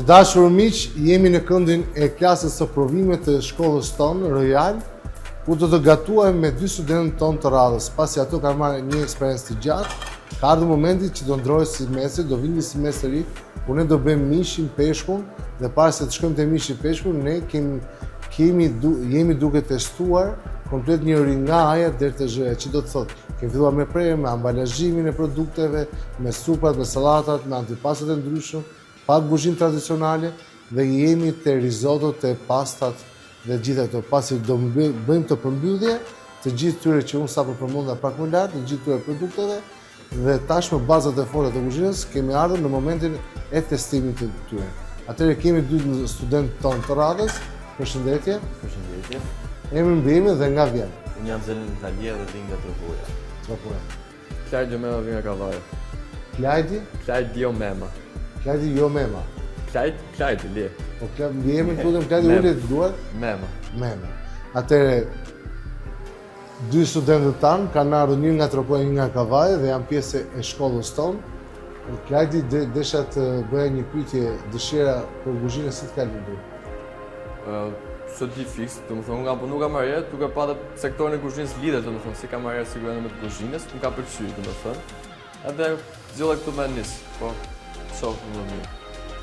Të dashur miq, jemi në këndin e klasës së provimit të shkollës tonë, Royal, ku do të gatuajmë me dy studentët tonë të radhës, pasi ato kanë marrë një eksperiencë të gjatë, ka ardhur momenti që do ndrohet semestri, do vijë një semestër i ri, ku ne do bëjmë mishin, peshkun, dhe para se të shkojmë te mishi peshku, ne kemi, kemi du, jemi duke testuar komplet një nga A-ja deri te Zh-ja, që do të thotë, kemi filluar me prerje, me ambalazhimin e produkteve, me supat, me sallatat, me antipastat e ndryshëm, pak kuzhinë tradicionale dhe jemi te rizoto, te pastat dhe gjithë ato. Pasi do bëjmë të përmbyllje të gjithë tyre që unë sapo përmenda pak më lart, të gjithë tyre produkteve dhe tashmë bazat e forta të kuzhinës kemi ardhur në momentin e testimit të tyre. Atëherë kemi dy studentë tonë të radhës. Përshëndetje. Përshëndetje. Emrin mbiemrin dhe nga vjen. Unë jam Zenel Italia dhe vij nga Tropoja. Tropoja. Klajdi Mema vij nga Kavaja. Klajdi? Klajdi Mema. Klajdi jo Mema. Klajd, Klajdi, le. Po Klajdi, mbiemrin, të lutem Klajdi ule duart? Mema. Mema. Atëherë, dy studentët tanë kanë ardhur një nga Tropoja, një nga Kavaja dhe janë pjesë e shkollës tonë. Klajdi, de, desha të bëja një pyetje, dëshira për kuzhinën si të ka lindur? S'e di fiks, domethënë, unë kam punu kamarier, duke pa dhe sektorin e kuzhinës lidhet, domethënë, si kamarier sigurisht me të kuzhinës, më ka pëlqy, domethënë. Edhe zgjodha këtu me nis, po shoh më mirë.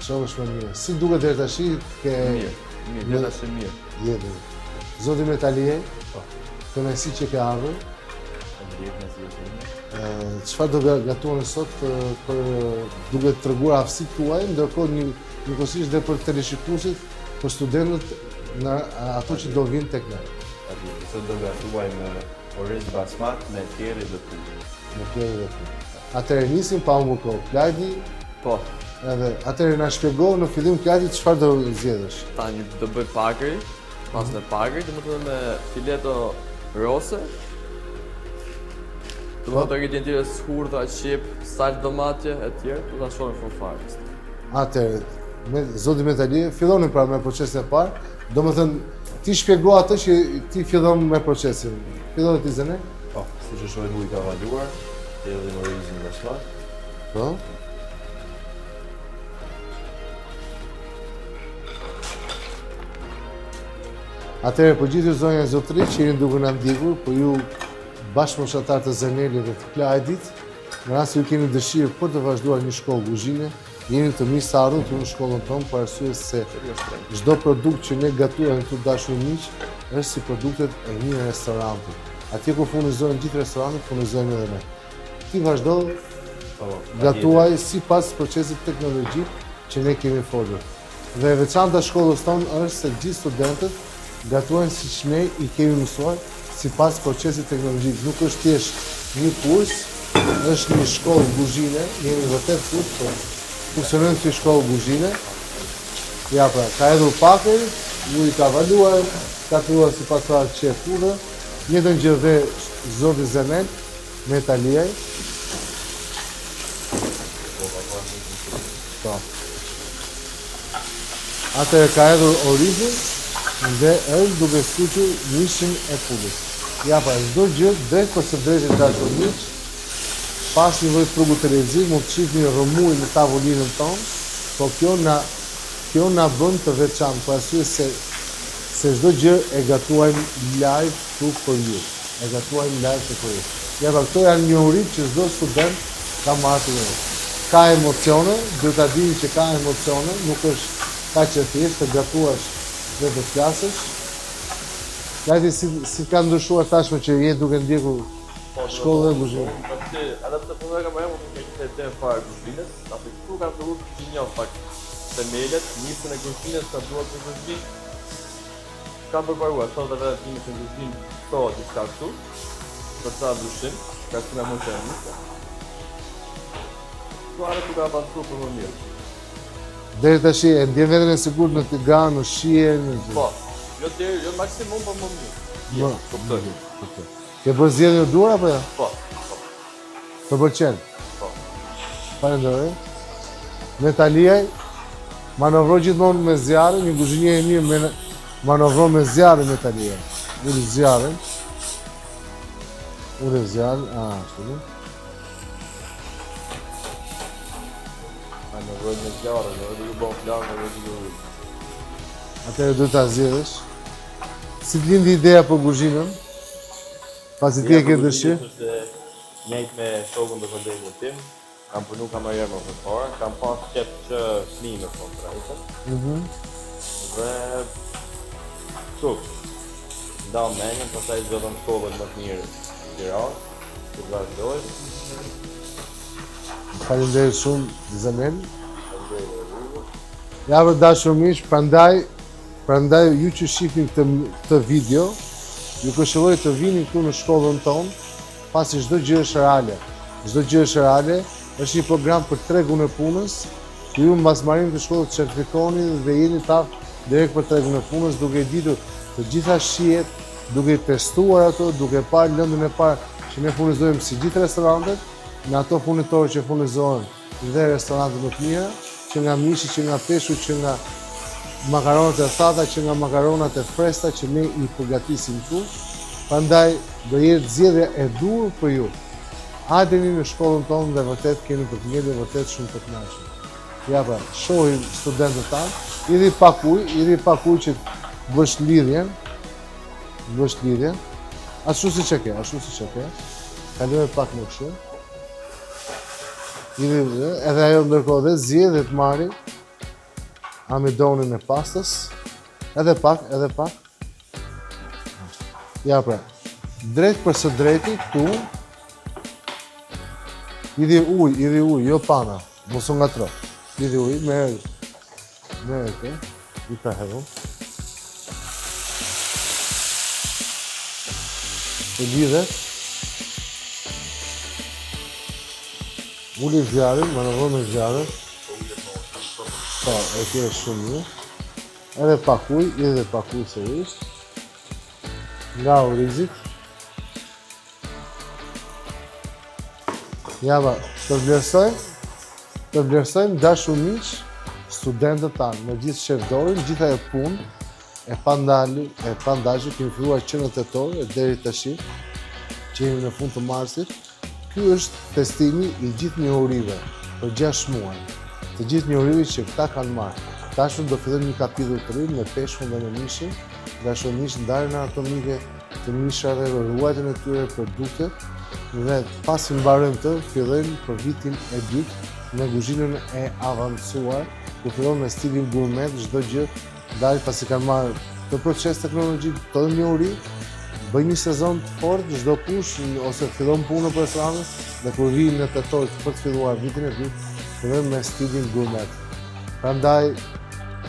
Shoh është më mirë. Si duket deri tash ke mirë, mirë, deri tash mirë. Jeti. Zoti Metaliej, po. Kënaqësi që ke ardhur. Çfarë do gatuani sot për duke treguar aftësitë tuaja, ndërkohë një njëkohësisht dhe për teleshikuesit, për studentët në ato që do vinë tek ne. Patjetër, sot do gatuajmë oriz basmat me kerri dhe pulë. Me kerri dhe pulë. Atëherë nisim pa humbur kohë. Klajdi? Po. Edhe atëherë na shpjego në fillim Klajdi çfarë do zgjedhësh. Tani do bëj pagri, pas me pagri, domethënë me fileto rose. Do të thotë ingredientet hurdha, qepë, salcë domate e tjerë, do ta shohim fund fare. Atëherë, me zoti Metali, filloni pra me procesin e parë. Domethënë, ti shpjego atë që ti fillon me procesin. Fillon ti Zene? Po, siç e shohim uji ka valuar, hedhim orizin basmat. Po. Atëherë, për gjithë ju zonja e zotërinj që jeni duke na ndjekur, për ju bashkëmoshatarë të Zenelit dhe të Klajdit, Në rast se ju keni dëshirë për të vazhduar një shkollë kuzhine, jeni të mirëseardhur këtu në shkollën tonë për arsye se çdo produkt që ne gatuajmë këtu dashur miq është si produktet e një restoranti. Atje ku furnizohen gjithë restorantet, furnizojmë edhe ne. Ti vazhdo po, gatuaj sipas procesit teknologjik që ne kemi folur. Dhe e veçanta e shkollës tonë është se gjithë studentët gatuajnë siç ne i kemi mësuar sipas procesit teknologjik. Nuk është thjesht një kurs, është një shkollë kuzhine, jemi vërtet kurs, po funksionojmë si shkollë kuzhine. Ja pra, ka hedhur pakër, uji ka valuar, ka filluar sipas radhës qepë hudhër. Njëjtën gjë dhe zoti Zenel Metaliaj. Po. Atëherë ka hedhur orizin dhe është duke skuqur mishin e pulës. Ja pra, çdo gjë drejt për së drejti të dashur miq, pa asnjë lloj truku televiziv mund të shihni rrëmujë në tavolinën tonë, po kjo na kjo na bën të veçantë për arsye se se çdo gjë e gatuajmë live këtu për ju. E gatuajmë live këtu për ju. Ja pra, këto janë njohuritë që çdo student ka marrë të njëjtë. Ka emocione, duhet ta dini që ka emocione, nuk është kaq e thjeshtë të gatuash dhe të flasësh. Klajdi, si, si ka ndryshuar tashmë që je duke ndjekur po, shkollën e kuzhinës? Po, edhe pse punoj kamarier, nuk e kisha idenë fare kuzhinës, atë këtu kam filluar të njoh pak themelet, nisën e kuzhinës, sa duhet në kuzhinë. Kam përparuar, sot edhe vetë time të në kuzhinë, këto diçka këtu, për sa ndryshim, ka që nga mund të nisë. Këtu arë duke avancu për më mirë. Deri tash e ndjen veten e sigurt në të ganë, në shije, në Po, jo deri, jo maksimum, po më mirë. Më, kuptoj, kuptoj. Ke bërë zgjedhjen e duhur apo jo? Po, po. Të pëlqen? Po. Falenderoj. Metaliaj, manovro gjithmonë me zjarrin, një kuzhinier i mirë me manovro me zjarrin Metaliaj. Ul zjarrin. Ul zjarrin, a, ashtu ne. Manovrojmë me zjarrin, edhe duke bërë flakë edhe duke ujë. Atëherë duhet ta zgjedhësh. Si të lindi ideja për kuzhinën? Pasi ti e ke dëshirë? Është njëjtë me shokun dhe kolegun tim. Kam punu kamarier më përpara, kam pas qef që fëmijë me thonë drejtën. Mhm. Dhe kështu, ndam menjen, pastaj zgjodhëm shkollën më të mirë në Tiranë, ku të vazhdojmë. Faleminderit shumë Zenel. Faleminderit edhe juve. Ja të dashur miq, prandaj prandaj ju që shihni këtë këtë video, ju këshilloj të vini këtu në shkollën tonë, pasi çdo gjë është reale. Çdo gjë është reale, është një program për tregun e punës, ku ju mbas mbarimit të shkollës certifikoni dhe jeni të aftë direkt për tregun e punës, duke i ditur të gjitha shijet, duke i testuar ato, duke parë lëndën e parë që ne furnizojmë si gjithë restorantet, në ato furnitorë që furnizohen dhe restorantet më të mira, që nga mishi, që nga peshku, që nga makaronat e thata, që nga makaronat e freskëta që ne i përgatisim këtu. Prandaj do jetë zgjedhja e duhur për ju. Hajdeni në shkollën tonë dhe vërtet keni për të ngelur vërtet shumë të kënaqur. Ja pra, shohim studentët tanë, hidhi pak ujë, hidhi pak ujë që të bësh lidhjen, të bësh lidhjen, ashtu siç e ke, ashtu siç e ke, kalojmë pak më kështu. Hidhi, edhe ajo ndërkohë dhe zgjedh dhe të marri amidonin e pastës, edhe pak, edhe pak. Ja pra, drejt për së drejti, këtu, hidhi ujë, hidhi ujë, jo pana, mos u ngatërro. Hidhi ujë, merr, merr këtë, i ta hedhum. Të lidhet. Uli zjarrin, manovro me zjarrin. Po, e ke shumë mirë. Edhe pak ujë, edhe pak ujë sërish. Nga orizit. Ja ba, të vlerësojmë, të vlerësojmë dashur miq, studentët tanë, me gjithë shef Dorin, gjithë ajo punë, e pandalur, e pandalshme, kemi filluar që në tetor e deri tashi, që jemi në fund të marsit, ky është testimi i gjithë njohurive për 6 muaj, të gjithë njohurive që këta kanë marrë. Tashmë do fillojmë një kapitull të ri me peshkun dhe me mishin, dashur miq, ndarjen anatomike të mishrave, ruajtjen e tyre, produktet dhe pasi mbarojmë këtë, fillojmë për vitin e dytë me kuzhinën e avancuar, ku fillon me stilin gourmet, çdo gjë dalë pasi kanë marrë këtë proces teknologjik, këto njohuri, bëjnë një sezon të fortë çdo kush ose fillon punën për restorantin dhe kur vijnë në tetor për të filluar vitin e dytë, fillojmë me stilin gourmet. Prandaj,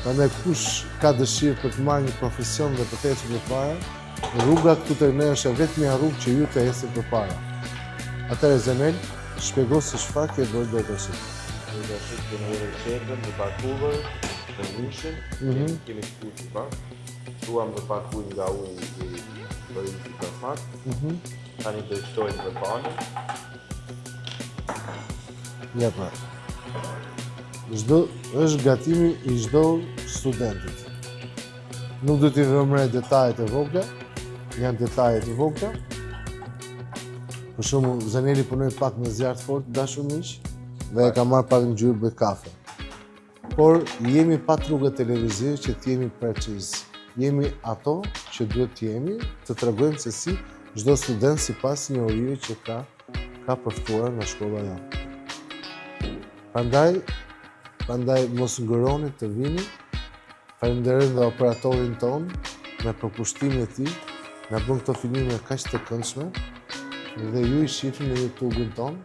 prandaj kush ka dëshirë për të marrë një profesion dhe për të ecur përpara, rruga këtu tek ne është e vetmja rrugë që ju të ecni përpara. Atëherë Zenel, shpjego se çfarë ke bërë deri tash. Deri tash kemi hedhur qepën dhe pak hudhër dhe mishin, mm -hmm. kemi skuqur pak. Shtuam dhe pak ujë nga uji i orizit basmat. Mm -hmm. Tani do të shtojmë dhe panën. Ja pra. Çdo është gatimi i çdo studentit. Nuk do t'i vëmë re detajet e vogla, janë detajet e vogla. Për shembull, Zeneli punoi pak me zjarr të fortë, dashur miq, dhe e ka marrë pak ngjyrë bëj kafe. Por jemi pa truke televizive që të jemi preciz. Jemi ato që duhet të jemi, të tregojmë se si çdo student sipas njohurive që ka ka përftuar nga shkolla jonë. Prandaj, prandaj mos nguroni të vini. Falenderojmë dhe operatorin tonë me përkushtimin e tij, na bën këto filmime kaq të këndshme dhe ju i shihni në YouTube-in tonë,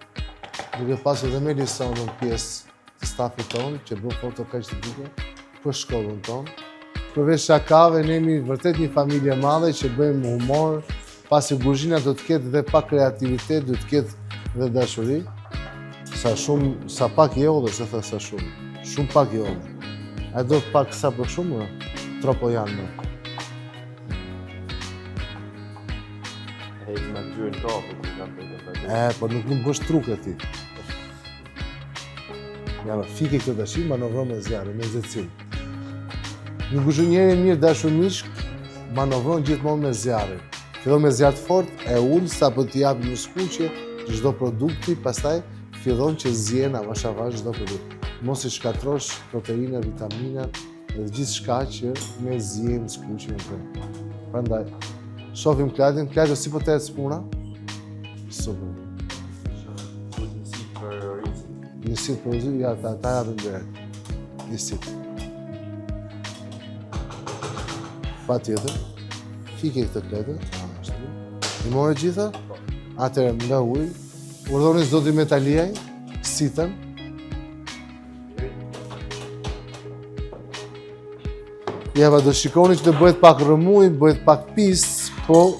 duke pasur dhe Melisonën pjesë të stafit tonë që bën foto kaq të bukura për shkollën tonë. Përveç shakave, ne jemi vërtet një familje e madhe që bëjmë humor, pasi kuzhina do të ketë dhe pak kreativitet, do të ketë dhe dashuri. Sa shumë, sa pak i hodhe, se tha sa shumë. Shumë pak i hodhe. A do pak sa për shumë, më? Tropo janë më. Hej, me ngjyrën kafe, që kam për të E, po nuk mund bësh truke ti. Ja, më fike këtë tashi, manovro me zjarrin, me nxehtësinë. Një kuzhinier i mirë dashur miq, manovron gjithmonë me zjarrin. Fillon me zjarr të fortë, e ul sa për t'i japë një skuqje çdo produkti, pastaj fillon që zien avash avash çdo produkt. Mos i shkatërrosh proteinat, vitaminat dhe gjithçka që ne ziejmë, skuqim e bëjmë. Prandaj, shohim Klajdin, Klajdo si po të ecë puna? Super. Një sitë për orizin. Një sitë për orizin, ja, ta, ta japim direkt. Një sitë. Patjetër. Fike këtë Klajdo. Ashtu. I more gjitha? Po. Atëherë, nga ujë. Urdhëroni zoti Metaliaj, sitën. Ja, pa do shikoni që të bëhet pak rrëmujë, bëhet pak pis, po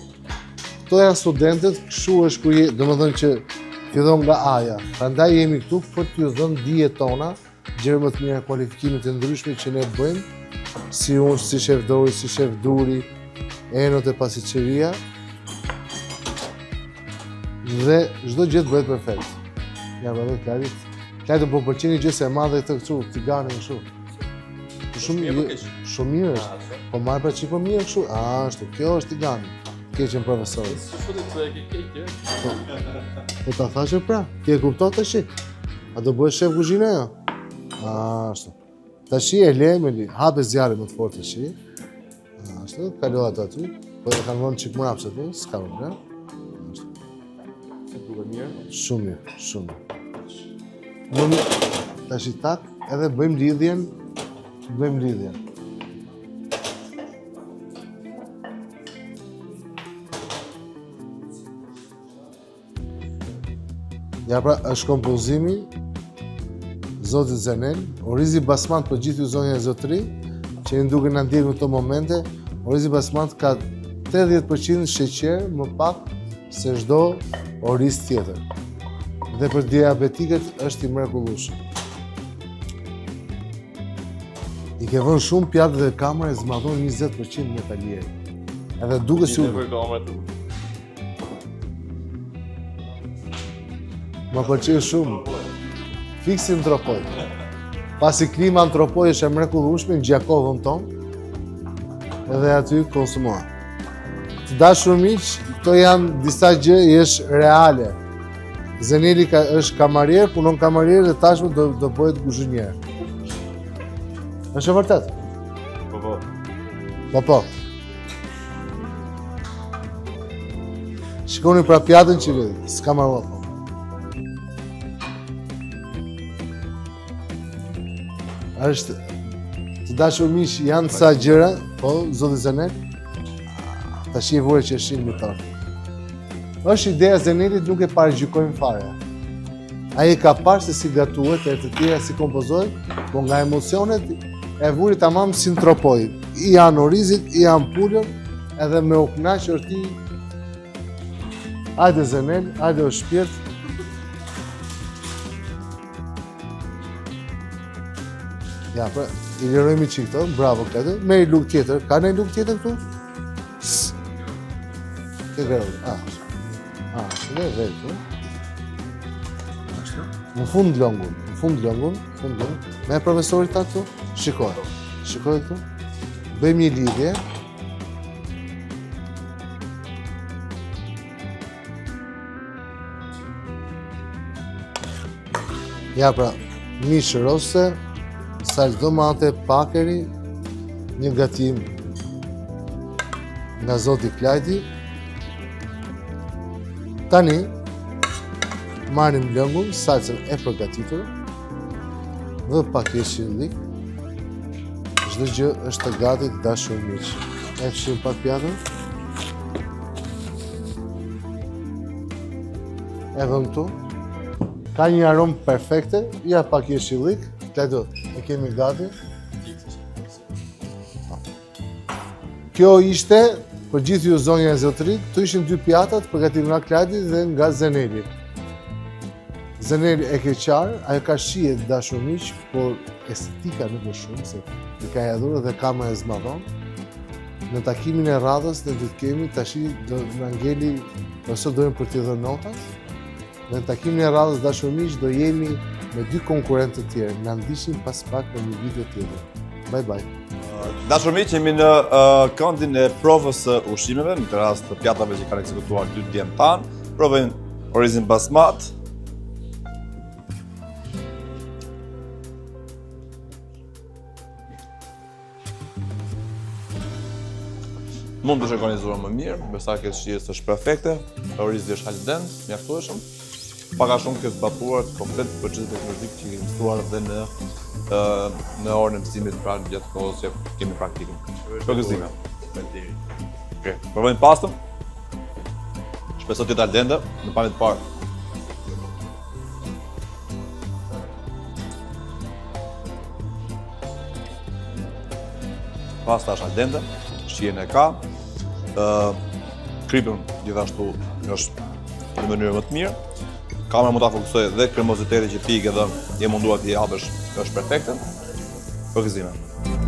këto janë studentët, kështu është kur je, domethënë që fillon nga A-ja. Prandaj jemi këtu për t'ju dhënë dijet tona, gjëra më të mira, kualifikimet e ndryshme që ne bëjmë, si unë, si shef Dori, si shef Duri, Enot e pasiçeria, dhe çdo gjë të bëhet perfekt. Ja, pra dhe Klajdit. Klajdi po pëlqen një gjë se e madhe këtë këtu, tiganin kështu. Po shumë mirë, shumë mirë është. Po marr pra çik po mirë kështu. A, ashtu, kjo është tigani. Keqen profesor. Po, po ta thashë pra, ti e kupton tash? A do bëhesh shef kuzhine jo? Ashtu. Tashi e le me li, hape zjarrin më të fortë tashi. Ashtu, kalo ato aty. Po e kanë vënë çik mbrapsht aty, s'ka problem. Ashtu. Se duket mirë. Shumë mirë, shumë mirë. Më mirë, tashi tak, edhe bëjmë lidhjen, bëjmë lidhjen. Ja pra, është kompozimi Zotit Zenel, orizi basmat për gjithë ju zonja e zotërinj, që jeni duke na ndjekur në këto momente, orizi basmat ka 80% sheqer më pak se çdo oriz tjetër. Dhe për diabetikët është i mrekullueshëm. I ke vënë shumë pjatë dhe kamera e zmadhon 20% metalier. Edhe duke si... Më pëlqen shumë. Fiks si në Tropojë. Pasi klima në Tropojë është e mrekullueshme në Gjakovën tonë, edhe aty konsumohet. Të dashur miq, këto janë disa gjë është reale. Zeneli ka, është kamarier, punon kamarier dhe tashmë do, do bëhet kuzhinier. Është e vërtetë? Po, po. Po, po. Shikoni pra pjatën që vjen, s'ka marrë po. Është të dashur miq, janë ca gjëra, po zoti Zenel, tashi e vure qershinë mbi tortë. Është ideja Zenelit nuk e paragjykojmë fare. Ai e ka parë se si gatuhet e të tjera si kompozohet, po nga emocionet e vuri tamam si në Tropojë. I janë orizit, i janë pulën, edhe me u kënaq ti. Ajde Zenel, ajde o shpirt. Ja, pra, i lirojmë çik këto, bravo këtë. Merr lugë tjetër, ka një lugë tjetër këtu? Ke greu, ah. Ah, dhe dhe këtu. Ashtu. Në fund lëngun, në fund lëngun, në fund lëngun. Me profesorit ta këtu, shikoj. Shikoj këtu. Bëjmë një lidhje. Ja pra, mish rose, salcë domate, pakeri, një gatim nga zoti Klajdi, Tani, marrim lëngun, salcën e përgatitur, dhe pak jeshillik, çdo gjë është gati të dashur miq. E fshijmë pak pjatën. E vëmë këtu. Ka një aromë perfekte, ja pak jeshillik, Klajdo, e kemi gati. Kjo ishte për gjithë ju zonja e zotërinj, këto ishin dy pjatat përgatitur nga Klajdi dhe nga Zeneli. Zeneli e ke qarë, ajo ka shije të dashur miq, por estetika nuk është shumë, se i ka hedhur dhe kamera e zmadhon. Në takimin e radhës ne do të kemi, tashi do na ngeli, profesor Dorin për t'i dhënë notat, Në takimin e radhës dashur miq do jemi me dy konkurrentë të tjerë. Na ndiqni pas pak në një video tjetër. Bye bye. Dashur miq, jemi në uh, këndin e provës së ushqimeve, në këtë rast të pjatave që kanë ekzekutuar dy djemtë tanë. Provojmë orizin basmat. Mund të ishte organizuar më mirë, për sa i përket shijes është perfekte, orizi është al dente, mjaftueshëm. Pak a shumë ke zbatuar komplet procesin teknologjik që kemi mësuar dhe në në orën e mësimit pra gjatë kohës që kemi praktikën. Përgëzime. Faleminderit. Okej, provojmë pastën. Shpresoj të jetë al dente në pamje të parë. Pasta është al dente, shijen e ka. Ë kripën gjithashtu është në mënyrë më të mirë. Kamera mund ta fokusojë dhe kremozitetin që ti i ke dhënë, je munduar t'i japësh, është perfekte. Përgëzime.